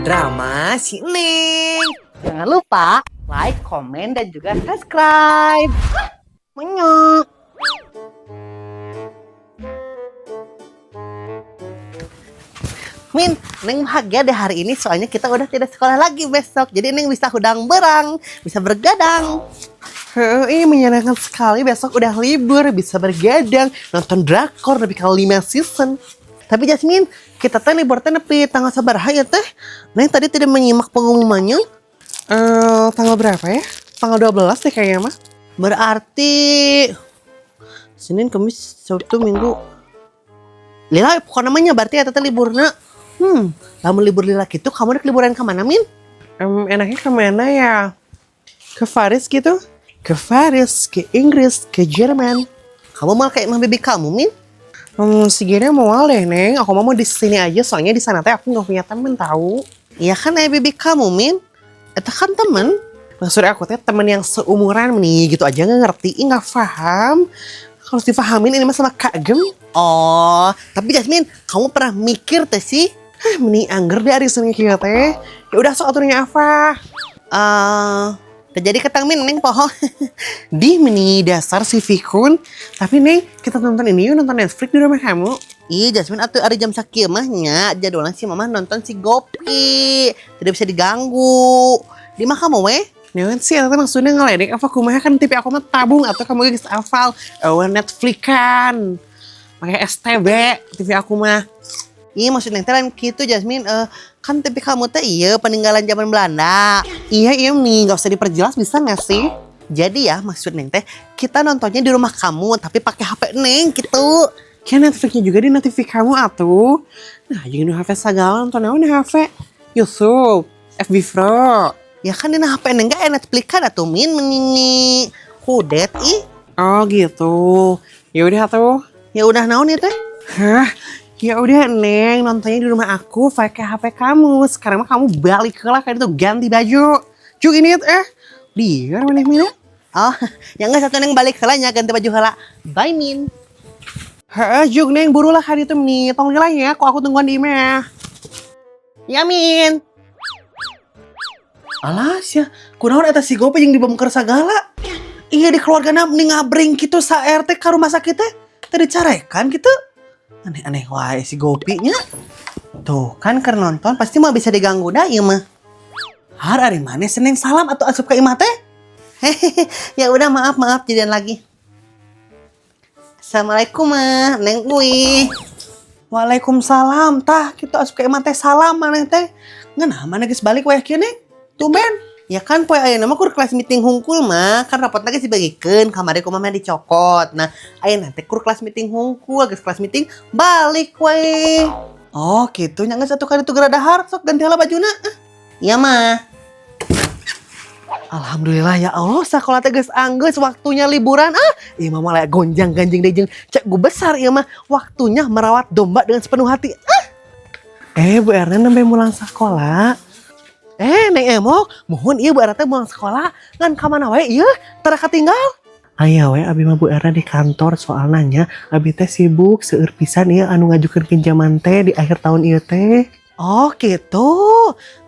Drama si Neng. Jangan lupa like, komen, dan juga subscribe. Menyok. Min, Neng bahagia deh hari ini soalnya kita udah tidak sekolah lagi besok. Jadi Neng bisa hudang berang, bisa bergadang. Ini menyenangkan sekali, besok udah libur, bisa bergadang, nonton drakor lebih kali 5 season. Tapi Jasmine, kita teh libur teh nepi tanggal sabaraha ya teh? Neng tadi tidak menyimak pengumumannya. Tanggal berapa ya? Tanggal 12 deh kayaknya mah. Berarti Senin, Kamis, Sabtu, Minggu. Lila pokoknya namanya berarti ya teh liburna. Lamun libur lila gitu kamu rek liburan ke mana, Min? Enaknya kemana ya? Ke Paris gitu? Ke Paris, ke Inggris, ke Jerman. Kamu mau kayak imah bibi kamu, Min? Segini mau deh, Neng. Aku mau di sini aja, soalnya di sana teh aku nggak punya temen tahu. Iya kan bibi kamu, Min. Eta kan temen. Maksud aku teh temen yang seumuran nih, gitu aja nggak ngerti, nggak paham. Harus dipahamin ini mah sama Kak Gem. Oh, tapi Jasmine, kamu pernah mikir teh sih? Hah, meni angger deh arisannya kieu teh. Ya udah sok aturnya apa? Terjadi ketang Min, Neng poho. Di meni dasar si Fikun. Tapi Neng, kita nonton ini yuk, nonton Netflix di rumah kamu. Ih, Jasmine atuh ari jam sakieu mah nya, jadwalnya si mama nonton si Gopi. Tidak bisa diganggu. Di mah kamu weh? Nyawan sih, atau maksudnya ngeledek apa kumaha, kan TV aku mah tabung atau kamu geus hafal Netflix kan. Pakai STB TV aku mah. Iya maksud Neng teh lain kitu Jasmine, kan TV kamu teh iya peninggalan zaman Belanda. Iya iya nih, nggak usah diperjelas bisa nggak sih? Jadi ya maksud Neng teh kita nontonnya di rumah kamu tapi pakai HP Neng gitu. Kan Netflixnya juga di TV kamu atuh. Nah, jangan di HP segala nonton naon di HP. YouTube, FB Pro. Ya kan di HP Neng gak Netflix kan atuh Min menini kudet ih. Oh gitu. Ya udah atuh. Ya udah naon ya teh? Hah? Ya udah Neng, nontonnya di rumah aku pakai HP kamu. Sekarang mah kamu balik ke lah kayak itu ganti baju. Cuk ini liar maneh Mina. Oh, ya enggak satu Neng balik heula nya ganti baju heula. Bye Min. Heeh, juk Neng burulah hari itu nih. Tong lila ya, kok aku tungguan di imah. Ya Min. Alas ya, kunaon eta si Gope yang dibongkar sagala. Iya di keluargana mending ngabring gitu sa RT ka rumah sakit teh. Teh dicarekan gitu. Aneh-aneh wae si Gopi nya. Tuh kan keur nonton pasti mah bisa diganggu dah ieu mah. Har ari maneh seneng salam atau asup ka imah teh? Hehehe, ya udah maaf maaf jadian lagi. Assalamualaikum mah, Neng Uwi. Waalaikumsalam. Tah, kitu asup ka imah teh salam maneh teh. Ngeunah maneh geus balik wayah kieu Neng? Tumben. Ya kan poe ayeuna mah kur kelas meeting hungkul mah, kan rapotna geus dibagikeun kamari ku mama dicokot. Nah, ayeuna teh kur kelas meeting hungkul, geus kelas meeting balik we. Oh, kitu nya geus atuh ka ditu geura dahar, sok ganti heula bajuna. Iya mah. Alhamdulillah ya Allah, sekolah teh geus anggeus waktunya liburan. Ah, ieu mah malah gonjang-ganjing deui jeung cek gue besar ieu mah waktunya merawat domba dengan sepenuh hati. Ah. Bu Erna nembe mulang sekolah. Neng Emok, mohon ieu Bu Erna teh mulang sekolah ngan ka mana wae ieu tara katinggal. Aya we abi mah Bu Erna di kantor soalnya nya abi teh sibuk seueur pisan ieu anu ngajukeun pinjaman teh di akhir tahun ieu teh. Oh gitu.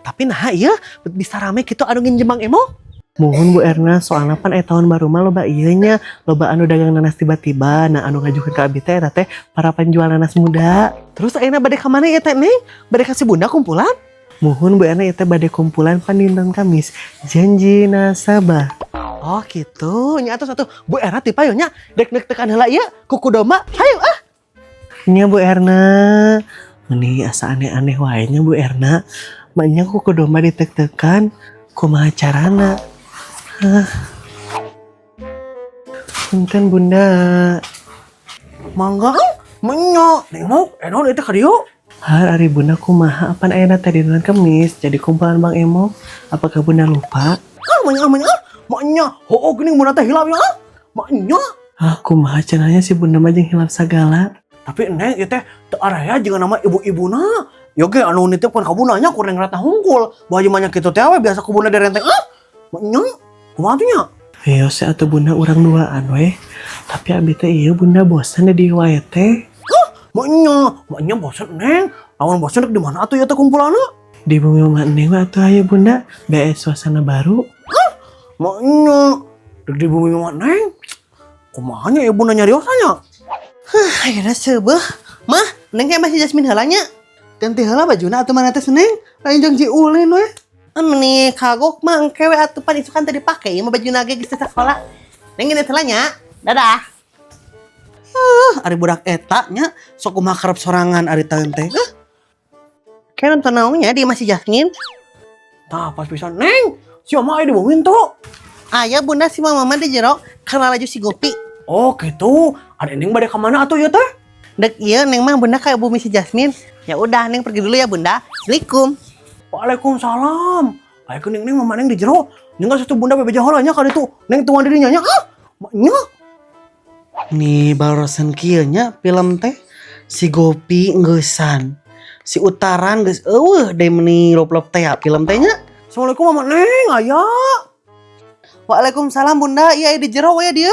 Tapi nah ieu bisa rame gitu anu nginjem Bang Emok. Mohon Bu Erna, soalnya pan tahun baru mah loba ieu nya, loba anu dagang nanas tiba-tiba, nah anu ngajukeun ka abi teh eta teh para penjual nanas muda. Terus ayeuna bade ka mana ieu teh Neng? Bade ka si Bunda kumpulan? Mohon Bu Erna ieu teh bade kumpulan pan dinten Kamis, janji nasabah. Oh gitu, nya atuh satu Bu Erna ti payo nya dek nek tekan heula ieu kuku domba. Hayu ah. Nya Bu Erna. Meni asa aneh-aneh wae nya Bu Erna. Maknya kuku domba ditek-tekan kumaha carana? Hah. Punten Bunda. Mangga menyo. Nengok, enon itu ka dieu. Har ari Bunda kumaha apan ayeuna teh dinten Kemis jadi kumpulan Bang Emok. Apakah Bunda lupa? Ah, manya manya. Maknya, hoo geuning Bunda teh hilap ya. Maknya. Ah, kumaha cenahnya si Bunda mah jeung hilap sagala. Tapi Neng ieu teh teu araya jeung nama ibu-ibuna. Yo ge anu nitip kan ka Bunda nya kurang rata hungkul. Baju manya kitu teh we biasa ku Bunda direnteng. Ah, maknya. Kumaha tuh nya? Ayo sih atuh Bunda urang duaan we. Tapi abi teh ieu Bunda bosan di wae teh. Maknya, maknya bosan Neng. Lawan bosan di mana atuh ya teh kumpulanna? Di bumi Mama Neng mah atuh ayo Bunda, bees suasana baru. Maknya di bumi Mama Neng. Kumaha nya ibu nanya nyariosanya? Huh, ayeuna seubeuh. Mah, Neng kayak masih Jasmine heula nya. Ganti heula bajuna atuh mana teh Neng? Lain jeung ulin we. Meni kagok mah engke we atuh pan isukan teh dipake ieu mah bajuna ge geus teu sakola. Neng ini heula nya. Dadah. Ari budak eta nya sok kumaha karep sorangan ari taeun teh. Hah? Kayak nonton naonnya di masih Jasmine. Tah pas pisan Neng, si Oma aya di bumi tuh. Aya Bunda si mama di jero karena laju si Gopi. Oh gitu. Ada Neng bade ka mana atuh ieu teh? Dek iya Neng mah Bunda kayak bumi si Jasmine. Ya udah Neng pergi dulu ya Bunda. Assalamualaikum. Waalaikumsalam. Ayo Neng Neng Mama Neng di jero. Neng satu Bunda bebeja heula nya ka ditu. Neng tuan diri nya ah. Nya. Nih barusan kieu nya film teh si Gopi ngeusan. Si Utaran geus eueuh deui meuni lop-lop teh ya film teh nya. Assalamualaikum Mama Neng, aya. Waalaikumsalam Bunda. Iya di jero we dieu.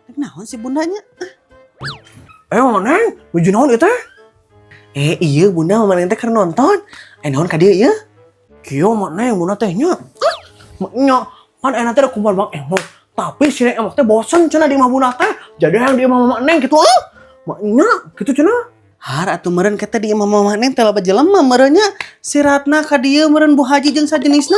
Rek naon si Bundanya? Eh Mama Neng, nuju naon ieu teh? Eh iya Bunda Mama Neng teh keur nonton. Eh naon ka dieu ieu? Kieu Mama Neng, Bunda teh nya. Ah, nya, pan enak teh kumpul Bang Emok. Tapi si Neng Emok teh bosen cenah di imah Bunda teh. Jadi yang di imah Mama Neng gitu ah. Nya, gitu cenah. Har atuh meureun kita di imah Mama Neng teh loba jelema meureun nya. Si Ratna ka dieu meureun Bu Haji jeung sajenisna.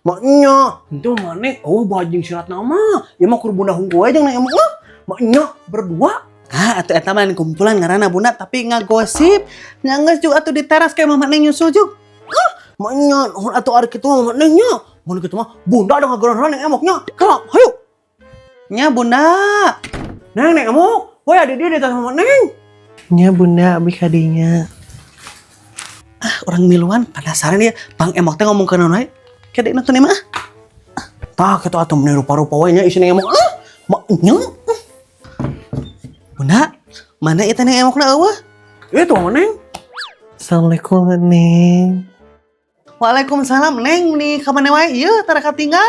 Maknya, itu Mama Neng, oh Bu Haji jeung si Ratna mah. Ieu mah kur Bunda hungkul we jeung Neng Emok mah. Maknya berdua. Ah, atuh eta mah lain kumpulan ngaranna Bunda tapi ngagosip. Nya geus juga atuh di teras kayak Mama Neng nyusul juk. Maknya, nuhun atuh ari kitu mah Mama Neng nya. Mun kitu mah Bunda ada ngageran Neng Emoknya. Kelap, hayu. Nya Bunda. Neng Neng Emok, we ada dia di atas Mama Neng. Nya Bunda abi kadinya. Ah, orang miluan penasaran ya. Bang Emok teh ngomong ke naon wae. Kade nonton mah. Tah kitu atuh meuni rupa-rupa we nya isi Neng Emok. Ah, maknya. Bunda, mana itu Neng Emokna eueuh? Itu Mama Neng. Assalamualaikum Neng. Waalaikumsalam Neng, nih ka mana wae ieu tara katinggal.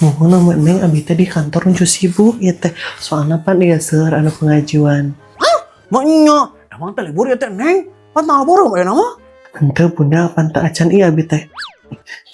Mohon sama Neng, abi teh di kantor nuju sibuk ya teh. Soalnya pan dia seur anu pengajuan. Maknya, emang teh libur ya teh Neng? Pan tanggal borong aya nama? Henteu Bunda, pan teu acan ieu abi teh.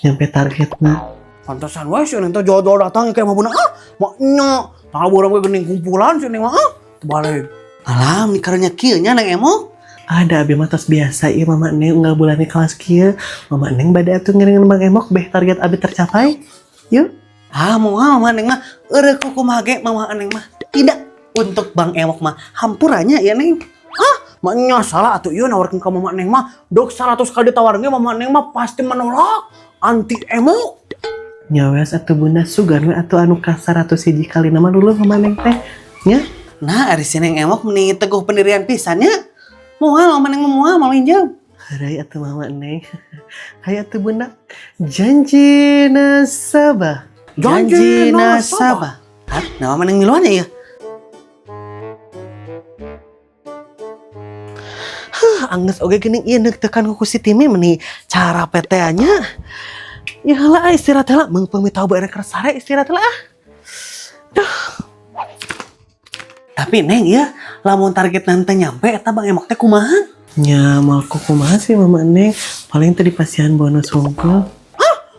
Nyampe targetna. Pantesan we si Neng teh jauh-jauh datang ke imah Bunda. Ah, maknya tanggal borong we geuning kumpulan si Neng mah. Ah, terbalik. Alam nih karunya kieu nya Neng Emok. Ada abi mah tos biasa ieu Mama Neng unggal bulan kelas kieu. Mama Neng bade atuh ngiringan Bang Emok beh target abi tercapai. Yuk. Ah, moal Mama Neng mah eureuk kumaha ge Mama Neng mah. Tidak untuk Bang Emok mah hampurannya ya Neng. Ah, maknya salah atuh ieu nawarkeun ka Mama Neng mah. Dok 100 kali ditawarin ge Mama Neng mah pasti menolak. Anti Emok. Nya wes atuh Bunda sugan we atuh anu ka 101 kali nama dulu Mama Neng teh. Nya. Nah, ari si Neng Emok meni teguh pendirian pisan nya. Moal Mama Neng mah moal moal injeum. Heureuy atuh Mama Neng. Hayu atuh Bunda. Janji nasabah. Janji nasabah. Hah, nah Mama Neng miluan ya ieu? Huh, anggeus oge geuning ieu neuk tekan ku si Timi meni cara PT-nya. Ya heula ah, istirahat heula meungpeung mitahu bae rek sare istirahat heula ah. Duh. Tapi Neng ya, lamun target nanti nyampe eta Bang Emok teh kumaha? Nya moal kumaha sih Mama Neng. Paling teh dipasihan bonus hungkul.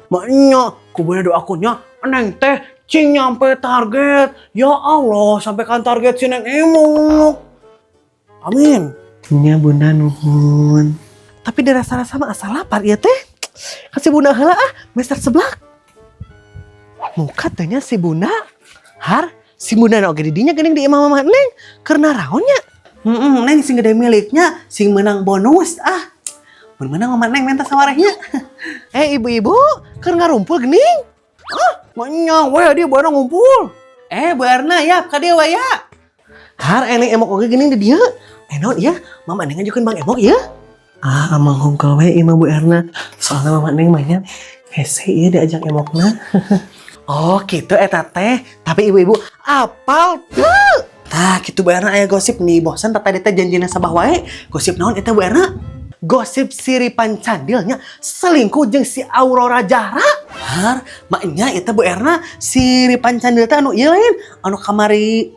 Maknya, ku bunda doakunnya Neng teh cing nyampe target. Ya Allah, sampaikan target si Neng Emok. Amin. Nya Bunda nuhun. Tapi dirasa-rasa mah asa lapar ieu teh. Kasih Bunda heula ah, meser seblak. Muka teh nya si Bunda. Har, si Bunda na oge di dinya geuning di imah Mama Neng. Keur naraon nya? Heeh, Neng sing gede miliknya, sing menang bonus ah. Mun menang Mama Neng minta sawarehnya. Eh ibu-ibu, keur ngarumpul geuning. Ah, maknya we dia baru ngumpul. Eh Bu Erna ya, ka dieu we ya. Har Neng Emok oge geuning di dieu. Eh naon ieu? Mama Neng ngajukeun Bang Emok ieu. Ah, amang hungkul we ieu mah Bu Erna. Soalnya Mama Neng mah nya hese ieu diajak emokna. Oh gitu eta teh. Tapi ibu-ibu apal teu? Tah kitu Bu Erna aya gosip nih bosan tadi teh janji nasabah wae. Gosip naon eta Bu Erna? Gosip si Ripan Candilnya selingkuh jeung si Aurora Jahra. Har, maknya eta Bu Erna si Ripan Candil teh anu ieu lain, anu kamari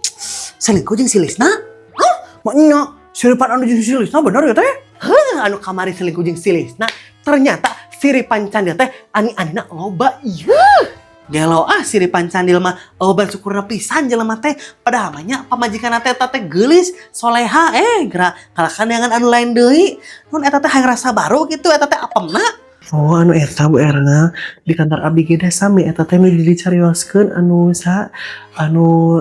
selingkuh jeung si Lisna. Hah? Maknya si Ripan anu jeung si Lisna bener ya teh? Heuh, anu kamari selingkuh jeung si Lisna. Ternyata Si Ripan Candil teh ani-anina loba ieu. Gelo ah si Ripan Candil mah, oh bersyukurna pisan jelema teh, padahal mah nya pamajikan teh eta teh geulis, soleha, geura kalakan dengan anu lain deui. Nun eta teh hayang rasa baru gitu eta teh apemna. Oh, anu eta Bu Erna, di kantor abdi ge da sami eta teh nu dicarioskeun anu sa anu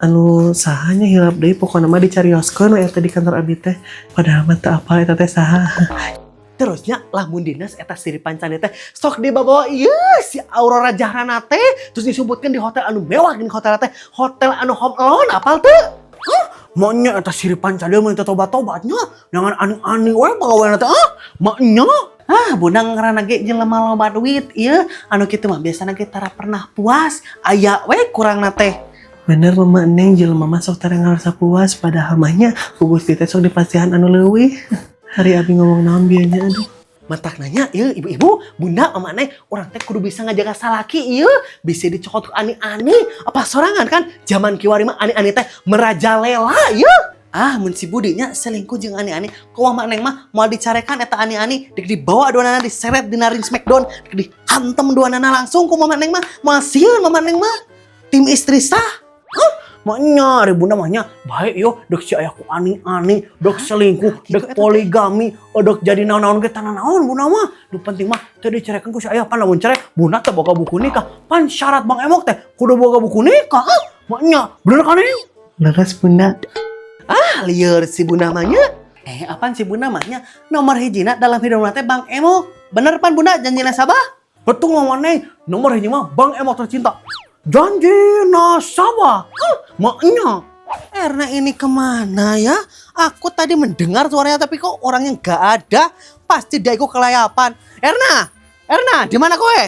anu sahanya hilap deui, pokokna mah dicarioskeun we eta di kantor abdi teh, padahal mah teu apal eta teh saha. Terusnya lamun dinas eta si Ripan Candil teh sok dibawa ieu si Aurora Jahrana teh, terus disebutkan di hotel anu mewah gini, hotel teh hotel anu Home Alone, apal teu? Hah? Maknya eta si Ripan Candil mah teu tobat-tobatnya. Jangan ani-ani we pagawean teh ah. Maknya. Ah, bunda ngaranna ge jelema loba duit ieu anu kitu mah biasana ge tara pernah puas, aya we kurangna teh. Bener Mama Neng, jelema mah sok tara ngarasa puas, padahal mah nya ku Gusti teh sok dipasihan anu leuwih. Hari abi ngomong naon bieu nya, aduh. Matak nanya ieu ibu-ibu, bunda, mama neng, urang teh kudu bisa ngajaga salaki ieu, bisa dicokot ku ani-ani, apa sorangan kan zaman kiwari mah ani-ani teh merajalela ieu. Ah, mun si Budinya selingkuh jeung ani-ani, kumaha mak neng mah moal dicarekan eta ani-ani, dik dibawa dua nana diseret dina ring Smackdown, dik dihantem dua nana langsung ku mama neng mah, moal sieun mama neng mah. Tim istri sah. Maknya ari bunda mah nya baik yo dek si ayahku ani-ani, dek selingkuh, gitu dek eta teh. Poligami, dek jadi naon-naon ge tanah naon bunda mah. Nu penting mah teu dicarekan ku si ayah, pan lamun cerai bunda teh boga buku nikah. Pan syarat Bang Emok teh kudu boga buku nikah. Ah, maknya bener kan ini? Leres, Bunda. Ah, lieur si bunda mah nya. Eh, apaan si bunda mah nya? Nomor hijina dalam hidup teh Bang Emok. Bener pan bunda janji nasabah? Betul Mama Neng, nomor hiji mah Bang Emok tercinta. Janji nasabah. Ah, maknya. Erna ini kemana ya? Aku tadi mendengar suaranya tapi kok orangnya nggak ada. Pasti dia ikut kelayapan. Erna, Erna, di mana kowe?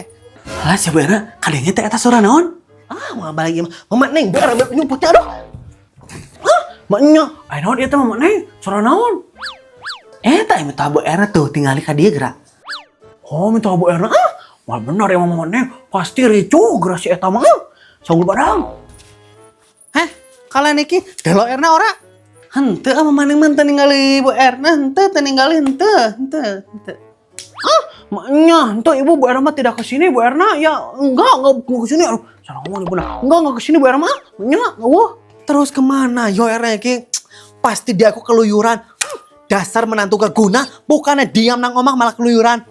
Lah si Bu Erna, kadangnya teh eta suara naon? Ah, mau balik mah. Mama Neng, Bu Erna nyumputnya aduh. Maknya, aya naon ieu teh Mama Neng? Suara naon? Eh, tak minta Bu Erna tuh tinggali ka dia gerak. Oh, minta Bu Erna. Ah, wah benar ya Mama Neng, pasti ricuh geura si eta mah. Ah, sanggul badang. Heh, kalian iki delok Erna ora? Henteu ah Mama Neng mah teu ningali Bu Erna, henteu teu ningali henteu, henteu, henteu. Maknya, ente ibu Bu Erna mah tidak ke sini Bu Erna. Ya enggak ke sini. Aduh, salah ngomong ibu nah. Enggak ke sini Bu Erna mah. Maknya, wah. Terus kemana yo Erna iki? Pasti dia aku keluyuran. Dasar menantu gak guna, bukannya diam nang omah malah keluyuran.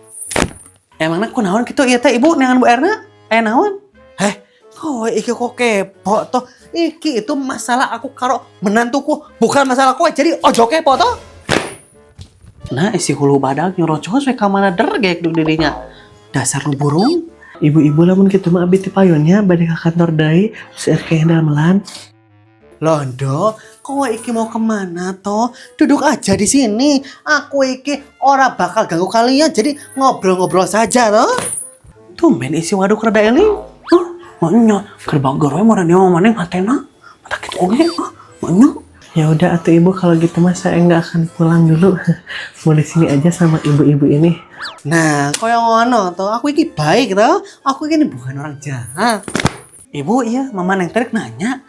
Emangnya kunaon gitu ieu teh ibu neangan Bu Erna? Eh naon? Heh, kok iki kok kepo toh? Iki itu masalah aku karo menantuku, bukan masalah kowe. Jadi ojo kepo toh. Nah, isi hulu badak nyerocos we ka mana dergek duk dirinya. Dasar nu burung. Ibu-ibu, lamun kitu mah abi ti payunnya bade ka kantor deui, seueur keneh damelan. Londo, kowe iki mau kemana toh? Duduk aja di sini. Aku iki ora bakal ganggu kalian, jadi ngobrol-ngobrol saja toh. Tumben isi waduk rada eling. Hah, maknya, keur bager we meureun dia Mama Neng hatena. Mata kitu oge. Ah, maknya. Ya udah atuh ibu, kalau gitu mah saya nggak akan pulang dulu. Mau di sini aja sama ibu-ibu ini. Nah, koyo ngono toh. Aku iki baik toh. Aku ini bukan orang jahat. Ibu iya, Mama Neng tadi nanya.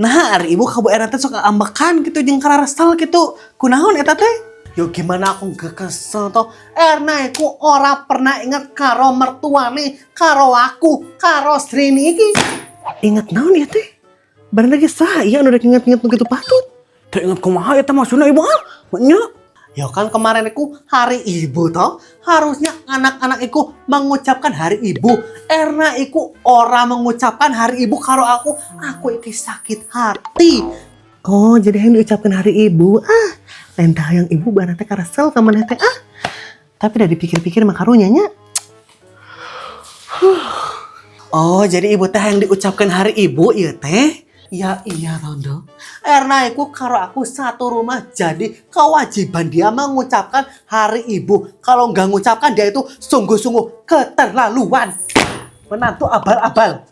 Nah, ari ibu ka Bu Erna teh sok ambekan gitu jeung kararesel gitu. Kunaon eta teh? Yo gimana aku gak kesel toh. Erna iku ora pernah inget karo mertuane, karo aku, karo Srini iki. Ingat naon ya teh? Barang lagi sah iya anu rek inget-inget nu kitu patut. Teu inget kumaha eta maksudna ibu ah? Maknya. Ya kan kemarin iku hari ibu toh. Harusnya anak-anak iku mengucapkan hari ibu. Erna iku ora mengucapkan hari ibu karo aku. Aku iki sakit hati. Oh, jadi yang diucapkan hari ibu. Ah, lain tah yang ibu barang teh karesel ka maneh teh ah. Tapi udah dipikir-pikir mah karunya nya. Oh, jadi ibu teh yang diucapkan hari ibu iya teh? Ya iya Rondo. Erna iku karo aku satu rumah, jadi kewajiban dia mengucapkan hari ibu. Kalau nggak ngucapkan dia itu sungguh-sungguh keterlaluan. Menantu abal-abal.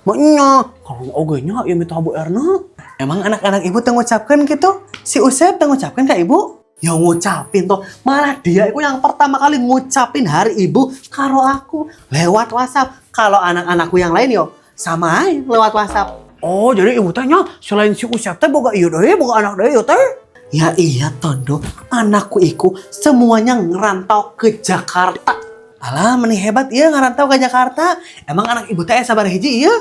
Maknya, kalau oge nya ieu minta Bu Erna. Emang anak-anak ibu teh ngucapkan gitu? Si Usep teh ngucapkan ke ibu? Ya ngucapin toh. Malah dia itu yang pertama kali ngucapin hari ibu karo aku lewat WhatsApp. Kalau anak-anakku yang lain yo sama aja lewat WhatsApp. Oh, jadi ibu teh nya selain si Usep teh boga ieu deui, boga anak deui ieu teh. Ya iya Tondo, anakku iku semuanya ngerantau ke Jakarta. Alah, meni hebat iya ngarantau ke Jakarta. Emang anak ibu teh sabaraha hiji iya?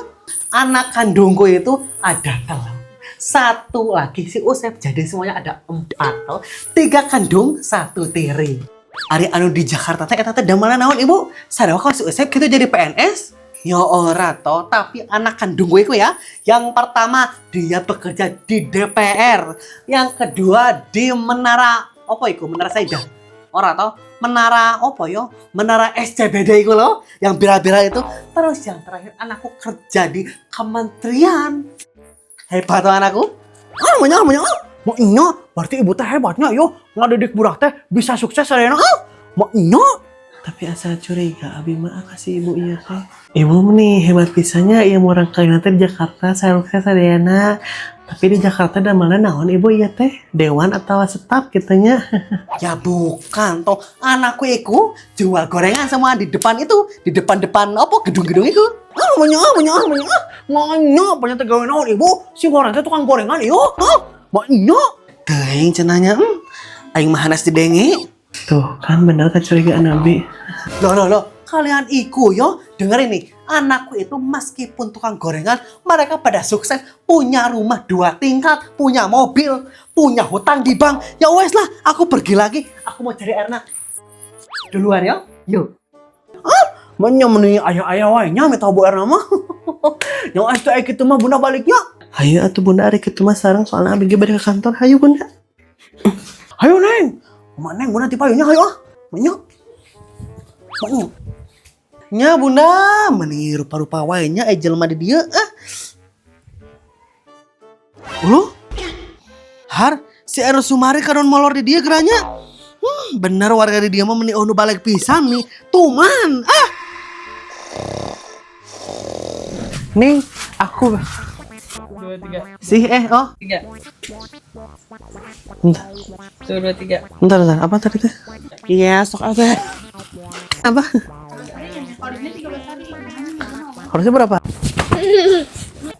Anak kandungku itu ada telu. Satu lagi si Usep, jadi semuanya ada empat. Toh. Tiga kandung, satu tiri. Ari anu di Jakarta teh eta teh damelan naon, Ibu? Sarua kalau si Usep gitu jadi PNS? Ya ora toh, tapi anak kandung gue itu ya. Yang pertama dia bekerja di DPR, yang kedua di Menara apa iku? Menara Saidah. Ora toh, Menara apa yo? Menara SCBD iku loh, yang viral-viral itu. Terus yang terakhir anakku kerja di kementerian. Hebat tuh anakku. Ah, maunya, maunya, ah. Maenya, berarti ibu teh hebatnya yo. Ngadidik budak teh bisa sukses sadayana. Ah, maenya. Tapi asa curiga abi mah ka si ibu ieu teh. Ibu nih hebat pisan nya ieu murangkalih teh di Jakarta sukses sadayana. Tapi di Jakarta damelna naon ibu ieu teh? Dewan atau staf kitu nya? Ya bukan toh, anakku iku jual gorengan semua di depan itu, di depan-depan apa gedung-gedung itu. Ah, maunya, ah, maunya, ah, maunya, ah. Maenya, banyak teh gawe naon ibu? Si orang teh tukang gorengan iyo. Ah, maenya. Teuing cenah nya, aing mah hanas didenge. Tuh kan bener kecurigaan abi. Loh, loh, loh, kalian iku yo, dengerin nih, anakku itu meskipun tukang gorengan, mereka pada sukses, punya rumah dua tingkat, punya mobil, punya hutang di bank. Ya wes lah, aku pergi lagi, aku mau cari Erna. Duluan ya, yuk. Maenya meni aya-aya wae nya mitoha Bu Erna mah. Yang es teh kitu mah bunda baliknya. Hayu atuh bunda, ari kitu mah sareng, soalnya abi ge bade ke kantor. Hayu, bunda. Hayu, Neng. Mama Neng, bunda ti payunya hayu ah. Maenya. Maenya. Nya bunda, meni rupa-rupa wae nya eh jelema di dieu ah. Uluh? Har, si Ero Sumari kadon molor di dieu geura nya. Bener warga di dieu mah meni nu baleg pisan nih. Tuman, ah. Nih, aku Dua, tiga. Sih eh oh. Tiga. Bentar, Satu, dua, tiga. bentar, bentar. Apa tadi teh? Iya, sok apa? Apa? Harusnya berapa?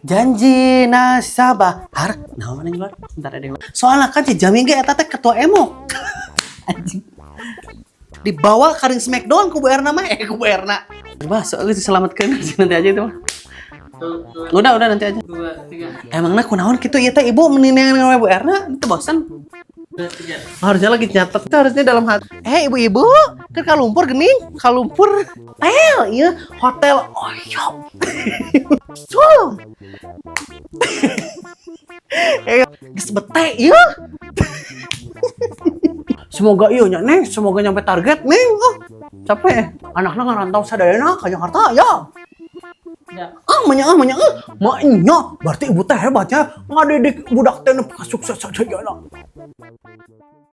Janji nasabah. Har, nah mana yang Bentar ada yang Soalnya kan si Jamin ge eta teh ketua emo. Anjing. Dibawa karing Smackdown ku Bu Erna mah, eh ku Bu Erna. Bah, soalnya diselamatkan nanti aja itu mah. Udah nanti aja. Dua, tiga. Emangnya kunaon kitu ieu teh ibu mendingan Bu Erna, itu bosan. Dua, tiga. Harusnya lagi nyatet, itu harusnya dalam hati. Eh ibu-ibu, ke kalumpur gening, kalumpur hotel, iya hotel Oyo. Sul. Eh, geus bete iya. Semoga iya nya Neng, semoga nyampe target Neng. Oh, capek. Anaknya ngarantau sadayana ke Jakarta ya. Ya. Ah, menya ah, menya ah. Maenya, berarti ibu teh hebat ya. Ngadidik budak teh nepi ka sukses sadayana.